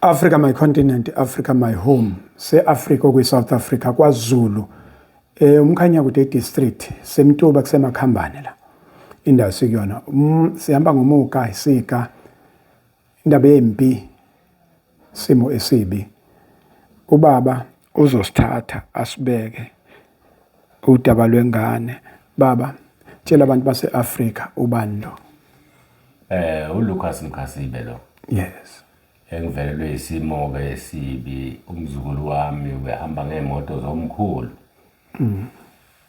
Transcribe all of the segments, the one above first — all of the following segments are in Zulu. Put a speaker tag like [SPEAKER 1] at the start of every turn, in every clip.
[SPEAKER 1] Africa my continent, Africa my home. Se-Africa okwi-South Africa, kwaZulu. UMkhanyakude district, seMtuba kusemakhambane la. Indawo sikuyona. Sihamba ngomuka isika indaba yempi simo esibi. Ubaba uzosithatha asibeke udaba lwengane. Baba, tshela abantu base-Afrika ubani lo?
[SPEAKER 2] ULucas Mkhasibe lo.
[SPEAKER 1] Yes.
[SPEAKER 2] Engivelelwe isimo-ke esibi, umzukulu wami ubehamba ngey'moto zomkhulu.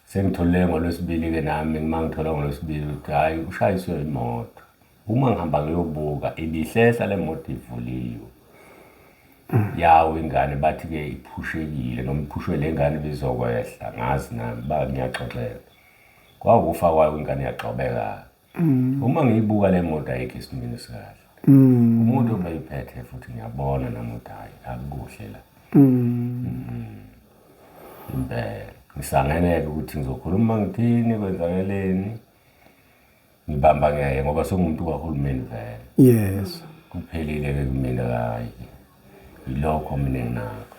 [SPEAKER 2] Sengitholile ngolwesibili-ke nami, uma ngithola ngolwesibili ukuthi hhayi ushayiswe imoto. Uma ngihamba ngiyobuka ibihlehla le moto ivuliwe. Yawo ingane bathi-ke iphushekile noma iphushwe le ngane ibizokwehla, ngazi nami ba ngiyaxoxela. Kwakufa kwayo ingane yagxobeka. Uma ngiyibuka le moto ayikho esimeni esikahle. Umuntu obeyiphethe futhi ngiyabona nami ukuthi hhayi akukuhle la. Impela. Ngisangeneke ukuthi ngizokhuluma ngithini kwenzakeleni. Ngibamba ngeke ngoba sengumuntu kahulumeni vele.
[SPEAKER 1] Yes.
[SPEAKER 2] Kuphelile-ke kumina hhayi. Yilokho mina enginakho.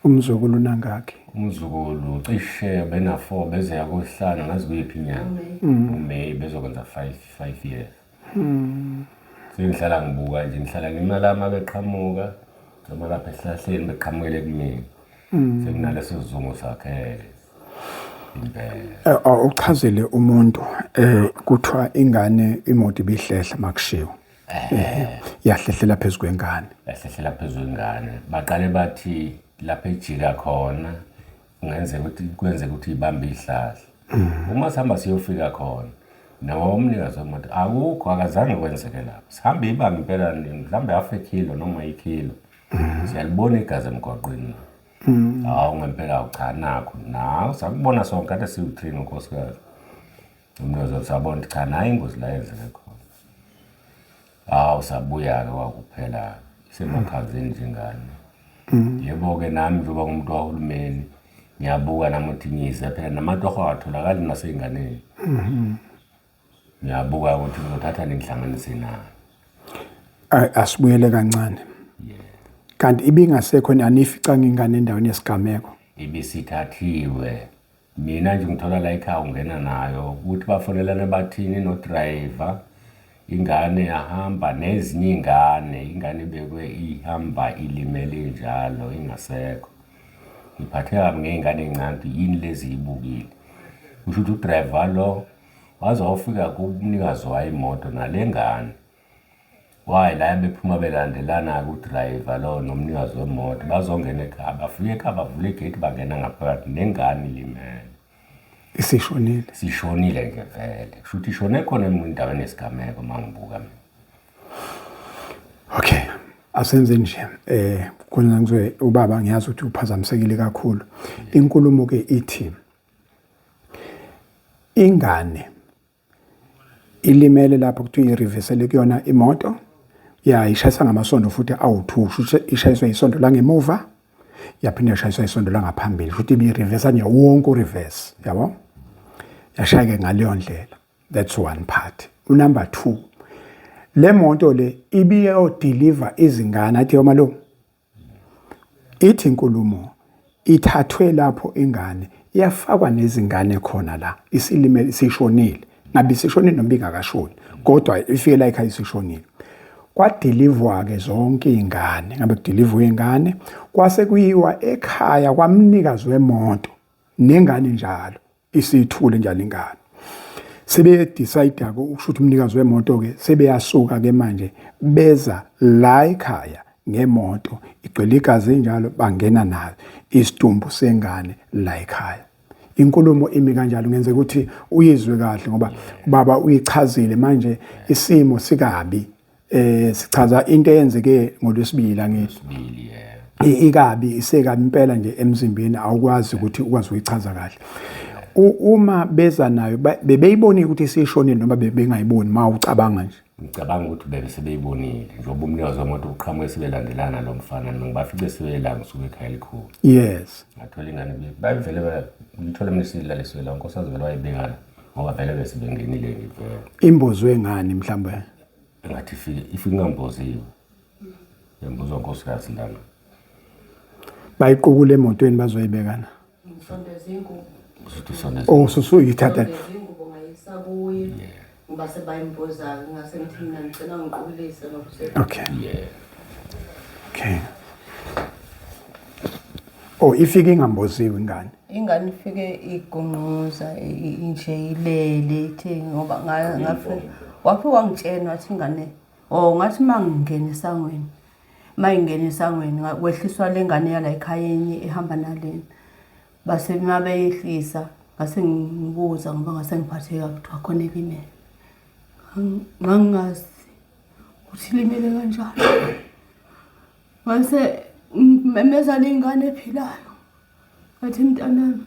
[SPEAKER 1] Umzukulu unangakhi?
[SPEAKER 2] Umzukulu cishe bena-4 bezeya kohlanu ngazi kuyiphi inyanga. UMay bezokwenza 5 years. Sengihlala ngibuka nje ngihlala ngima la uma beqhamuka noma lapha esihlahleni beqhamukele kumina. Sekunaleso sizungu sakhe impela.
[SPEAKER 1] Uchazele umuntu kuthiwa ingane imoto ibihlehla makushiwo. Yahlehlela phezu kwengane.
[SPEAKER 2] Yahlehlela phezu kwengane. Baqale bathi lapha ejika khona kungenzeka ukuthi kwenzeka ukuthi ibambe ihlahla. Uma sihamba siyofika khona nawo umnikazi wemoto akukho akazange kwenzeke lapho. Sihamba ibanga impela mhlawumbe half a kilo noma ikilo. Siyalibona igazi emgwaqweni. Hawu ngempela cha nakho. Nawu sakubona sonke kade siwu-3 nonkosikazi. Umnikazi sabona ukuthi cha nayi ingozi la yenzeke khona. Hawu sabuya-ke kwakuphela isemakhazeni nje ingane. Yebo-ke nami njengoba ngumuntu wahulumeni ngiyabuka nami ukuthi ngize phela namatoho awatholakali nasey'nganeni. Ngiyabuka ukuthi ngizothatha ningihlanganise nani.
[SPEAKER 1] Asibuyele kancane. Kanti ibingasekho anificanga ingane endaweni yesigameko?
[SPEAKER 2] Ibisithathiwe. Mina nje ngithola la ekhaya ungena nayo ukuthi bafonelane bathini no-driver ingane yahamba nezinye iy'ngane ingane ibekwe ihamba ilimele injalo ingasekho. Ngiphatheka kabi ngey'ngane ey'ncane ukuthi yini lezi iyibukile. Kusho ukuthi udrayiva lo waze wawufika kumnikazi wayo imoto nale ngane. Wayi la bephuma belandelana-ke udrayiva lo nomnikazi wemoto bazongena ekhaya bafike ekhaya bavula igate bangena ngaphakathi nengane ilimele.
[SPEAKER 1] Isishonile.
[SPEAKER 2] Sishonile nje vele. Kusho ukuthi ishone khona endaweni yesigameko uma ngibuka mina.
[SPEAKER 1] Okay. Asenze nje khona ngizwe ubaba ngiyazi ukuthi uphazamisekile kakhulu. Inkulumo ke ithi ingane ilimele lapho kuthiwa irivesele kuyona imoto ya ishayisa ngamasondo futhi awu-2 shuthi ishayiswe isondo langemuva yaphinde yashayiswa isondo langaphambili futhi ibirivesa nje wonke ureverse yabo yashayeke ngaleyo ndlela. That's one part. Number 2, le moto le ibiyodeliver izingane athi malume ithi inkulumo ithathwe lapho ingane yafakwa nezingane khona la isilimele isishonile ngabe isishonile noma ingakashoni kodwa ifike la ekhaya isishonile kwadilivwa ke zonke izingane ngabe kudilivwe ingane kwase kuyiwa ekhaya kwamnikazi wemoto nengane njalo isithule njalo ingane sebe decide ke ukusho ukuthi umnikazi wemoto ke sebeyasuka ke manje beza la ekhaya ngemoto igcwele igazi njalo bangena nayo isidumbu sengane la ekhaya. Inkulumo imi kanjalo ngenzeka ukuthi uyizwe kahle ngoba ubaba uyichazile manje isimo sikabi sichaza into eyenzeke ngolwesibili angithi ikabi isekabi impela nje emzimbeni awukwazi ukuthi ukwazi ukuyichaza kahle. Uma beza nayo bebeyibonile ukuthi isishonile noma bebengayiboni ma ucabanga nje?
[SPEAKER 2] Ngicabanga ukuthi bebe sebeyibonile njengoba umnikazi wemoto uqhamuke sebelandelana lo mfana mina ngibafice sebela ngisuka ekhaya elikhulu.
[SPEAKER 1] Yes.
[SPEAKER 2] Ngathola ingane bayivele ngithole mina isilalisiwe la unkosikazi vele wayibekana ngoba vele bese bengenile ngivele.
[SPEAKER 1] Imbozwe ngani mhlawumbe?
[SPEAKER 2] Engathi ifike ifike ingamboziwe. Yembuzwa unkosikazi lana.
[SPEAKER 1] Bayiqukule emotweni bazoyibekana.
[SPEAKER 3] Ngisondeza ingubo.
[SPEAKER 2] Usuthi usondeza.
[SPEAKER 1] Oh, susuyithatha.
[SPEAKER 3] Ngisondeza ingubo ngayisa kuye. Ngoba sebayimboza-ke ngase ngithi mina ngicela ngiqulise ngoba
[SPEAKER 1] Okay.
[SPEAKER 2] Yeah.
[SPEAKER 1] Okay. Oh, ifike ingamboziwe ingane.
[SPEAKER 3] Ingane ifike igonqoza nje ilele ithe ngoba ngafika wafika wangitshena wathi ingane oh ngathi uma ngingena esangweni uma ingena esangweni kwehliswa le ngane yala ekhaya enye ehamba nalena base uma beyehlisa ngase ngibuza ngoba ngase ngiphatheka kuthiwa khona elimele. Ngangingazi ukuthi limele kanjani. Ngase ngimemeza le ngane ephilayo. Ngathi mntanami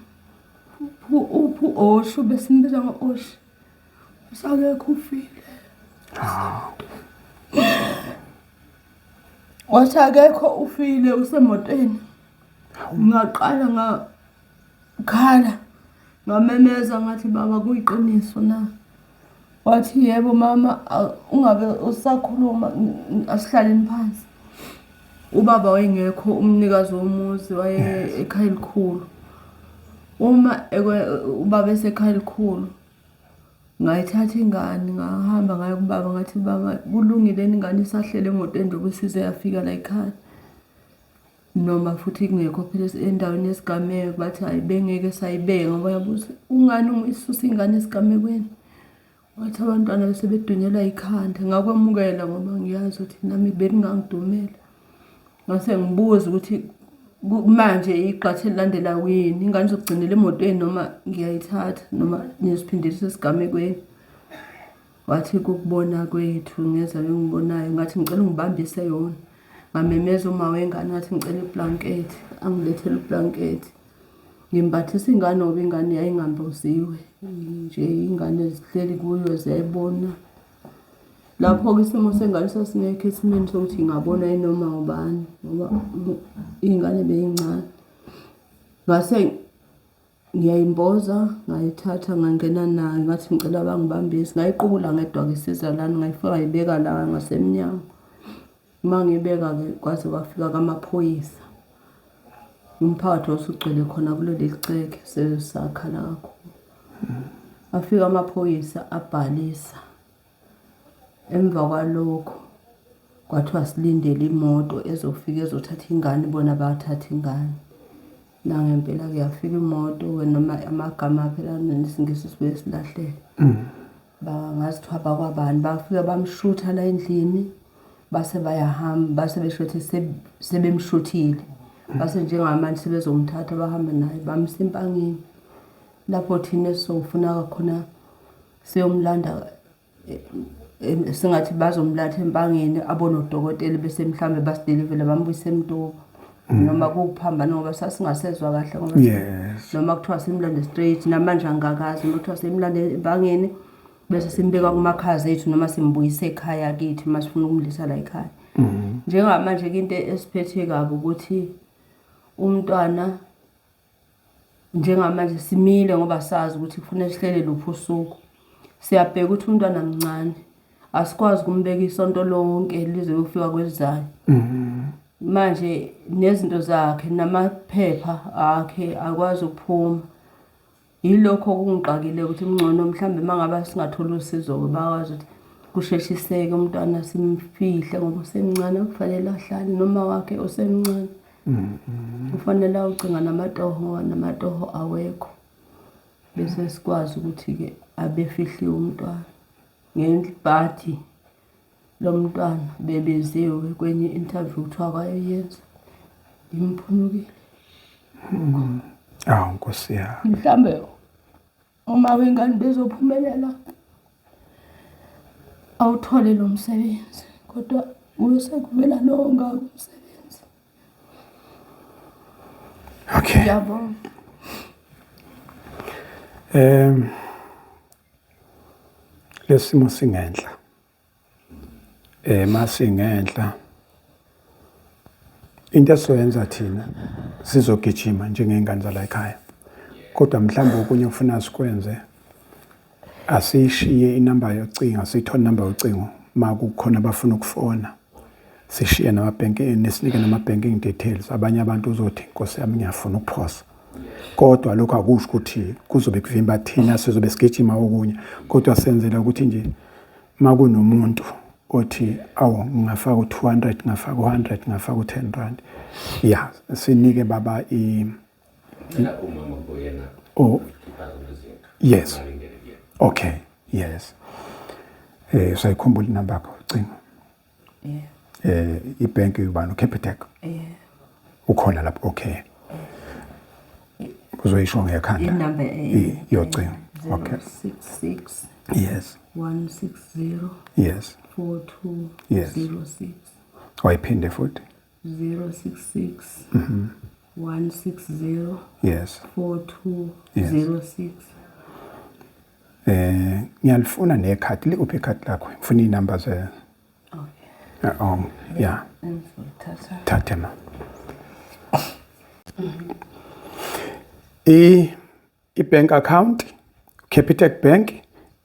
[SPEAKER 3] uphi u-Osho besimbiza ngo-Osho. Usakekho ufile. Wathi akekho ufile usemotweni. Ngaqala ngakhala ngamemeza ngathi baba kuyiqiniso na? Wathi yebo mama ungabe usakhuluma asihlaleni phansi. Ubaba wayengekho umnikazi womuzi waye ekhaya elikhulu. Uma ubaba esekhaya elikhulu ngayithatha ingane ngahamba ngaya kubaba ngathi baba kulungile yini ingane isahleli emotweni njengoba isize yafika la ekhaya. Noma futhi kungekho phela endaweni yesigameko bathi hhayi bengeke sayibeka ngoba yabuza kungani isusa ingane esigamekweni. Wathi abantwana sebedunyelwa yikhanda ngakwemukela ngoba ngiyazi ukuthi nami belingangidumela. Ngase ngibuza ukuthi manje igxathu elilandelayo yini, ingane izogcinela emotweni noma ngiyayithatha noma ngizophindela esigamekweni. Wathi kukubona kwethu ngeza engibonayo ngathi ngicela ungibambise yona. Ngamemeza uma wengane ngathi ngicela iblankethi, angilethele ublankethi. Ngimbathisa ingane ngoba ingane yayingamboziwe nje ingane zihleli kuyo ziyayibona. Lapho-ke isimo sengane sasingekho esimeni sokuthi ingabona yinoma ubani ngoba ingane beyincane. Ngase ngiyayimboza ngayithatha ngangena nayo ngathi ngicela bangibambise ngayiqukula ngedwa-ke isiza lana ngayifika ngayibeka la ngasemnyango. Uma ngibeka-ke kwaze kwafika kamaphoyisa. Umphakathi wawusugcwele khona kuleli ceke sesakhala kakhulu. Afika amaphoyisa abhalisa. Emva kwalokho kwathiwa silindele imoto ezofika ezothatha ingane bona bathatha ingane. Nangempela-ke yafika imoto-ke noma amagama phela nesiNgisi sibuye silahleke. Bangazi kuthiwa bakwabani bafika bamshutha la endlini base bayahamba base besho ukuthi sebemshuthile. Base njengamanje sebezomthatha bahambe naye bamsa eMpangeni lapho thina esizofuna khona siyomlanda sengathi bazomlatha eMpangeni abone udokotela bese mhlawumbe basidilivele bambuyise eMtuba. Noma kuwukuphambana ngoba sasingasezwa kahle ngoba noma kuthiwa simlande straight namanje angikakazi noma kuthiwa simlande eMpangeni bese simbeka kumakhaza ethu noma simbuyise ekhaya kithi uma sifuna ukumlisa la ekhaya. Njengamanje-ke into esiphethe kabi ukuthi umntwana njengamanje simile ngoba sazi ukuthi kufanele sihlele luphi usuku. Siyabheka ukuthi umntwana mncane, asikwazi ukumbeka isonto lonke lize liyofika kwelizayo. Manje nezinto zakhe namaphepha akhe akwazi ukuphuma. Yilokho okungixakile ukuthi kungcono mhlawumbe uma ngabe singathola usizo-ke bakwazi ukuthi kusheshiseke umntwana simfihle ngoba usemncane kufanele ahlale noma wakhe usemncane. Kufanele awucinga namatoho ngoba namatoho awekho. Bese sikwazi ukuthi-ke abefihliwe umntwana. Ngebhadi lo mntwana bebiziwe kwenye i-interview kuthiwa kwayoyenza imphunyukile.
[SPEAKER 1] Awu Nkosi yami.
[SPEAKER 3] Mhlambe uma wengane bezophumelela awuthole lo msebenzi kodwa uyosekuvela lowo ngako umsebenzi.
[SPEAKER 1] Okay.
[SPEAKER 3] Ngiyabonga.
[SPEAKER 1] Lesimo singenhla. Masingenhla into esizoyenza thina sizogijima njengey'ngane zala ekhaya. Kodwa mhlawumbe okunye okufuna sikwenze asiyishiye inamba yocingo, asiyithole inamba yocingo uma kukhona abafuna ukufona. Sishiye nama-bank, nisinike nama-banking details. Abanye abantu uzothi, "Nkosi yami, ngiyafuna ukuphosa," kodwa lokho akusho ukuthi kuzobe kuvimba thina, sizobe sigijima okunye, kodwa senzela ukuthi nje makunomuntu othi, "Awu, ngingafaka u-200, ngingafaka u-100, ngingafaka u-10 rand," ya, sinike baba i
[SPEAKER 2] Cela umama kuyena
[SPEAKER 1] Oh.
[SPEAKER 2] khipha zonke izinto.
[SPEAKER 1] Yes.
[SPEAKER 2] Imali ingene kuyena.
[SPEAKER 1] Okay, yes, sayikhumbula inamba yakho, ucingo?
[SPEAKER 3] Yeah.
[SPEAKER 1] Ibhenki ubani, uCapitec?
[SPEAKER 3] Yeah.
[SPEAKER 1] Ukhona lapho, okay, uzoyisho ngekhanda.
[SPEAKER 3] Inamba
[SPEAKER 1] Yocingo, okay.
[SPEAKER 3] 066 160 42 06.
[SPEAKER 1] Wayiphinde futhi.
[SPEAKER 3] 066 160 42 06.
[SPEAKER 1] Ngiyalifuna nekhadi, likuphi ikhadi lakho? Ngifuna iy'namba ze
[SPEAKER 3] Okay.
[SPEAKER 1] Oh yeah.
[SPEAKER 3] Ngizolithatha.
[SPEAKER 1] Thathe ma. I bank account, Capitec Bank,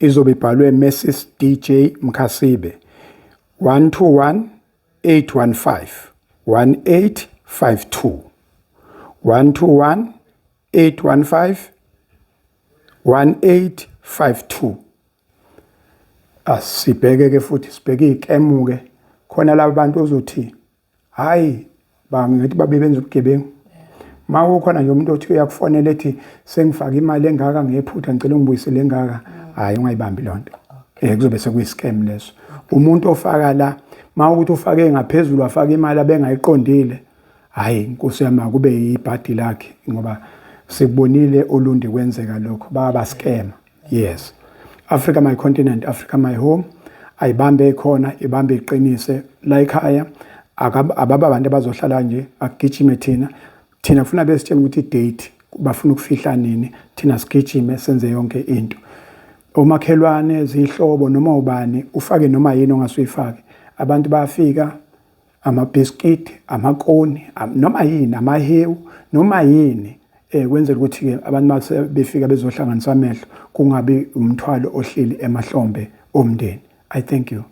[SPEAKER 1] izobe ibhalwe Mrs DJ Mkhasibe, 121 815 1852, 121 815 1852. Asibheke ke futhi, sibheke i-scam ke khona laba bantu ozothi, hayi, bangithi babe benza ubugebengu. Ma kukhona nje umuntu othi uyakufonela ethi, "Sengifake imali engaka ngephutha, ngicela ungibuyisele engaka," hayi, ungayibambi lonto. Kuzobe sekuyi-scam leso. Umuntu ofaka la, ma ukuthi ufake ngaphezulu, wafaka imali abengayiqondile, hayi, inkosi yami, akube ibhadi lakhe, ngoba sikubonile olundi kwenzeka lokho, baba scam. Yes, Africa my continent, Africa my home, ayibambe khona, ibambe iqinise la ekhaya. Ababa abantu abazohlala nje, akugijime thina. Thina kufuna besitshela ukuthi i-date bafuna ukufihla nini, thina sigijime senze yonke into. Omakhelwane, zihlobo, noma ubani, ufake noma yini ongasuyifake. Abantu bayafika, amabhiskiti, amakoni, noma yini, amahewu, noma yini, kwenzela ukuthi ke abantu mase befika bezohlanganisa amehlo, kungabi umthwalo ohleli emahlombe omndeni. I thank you.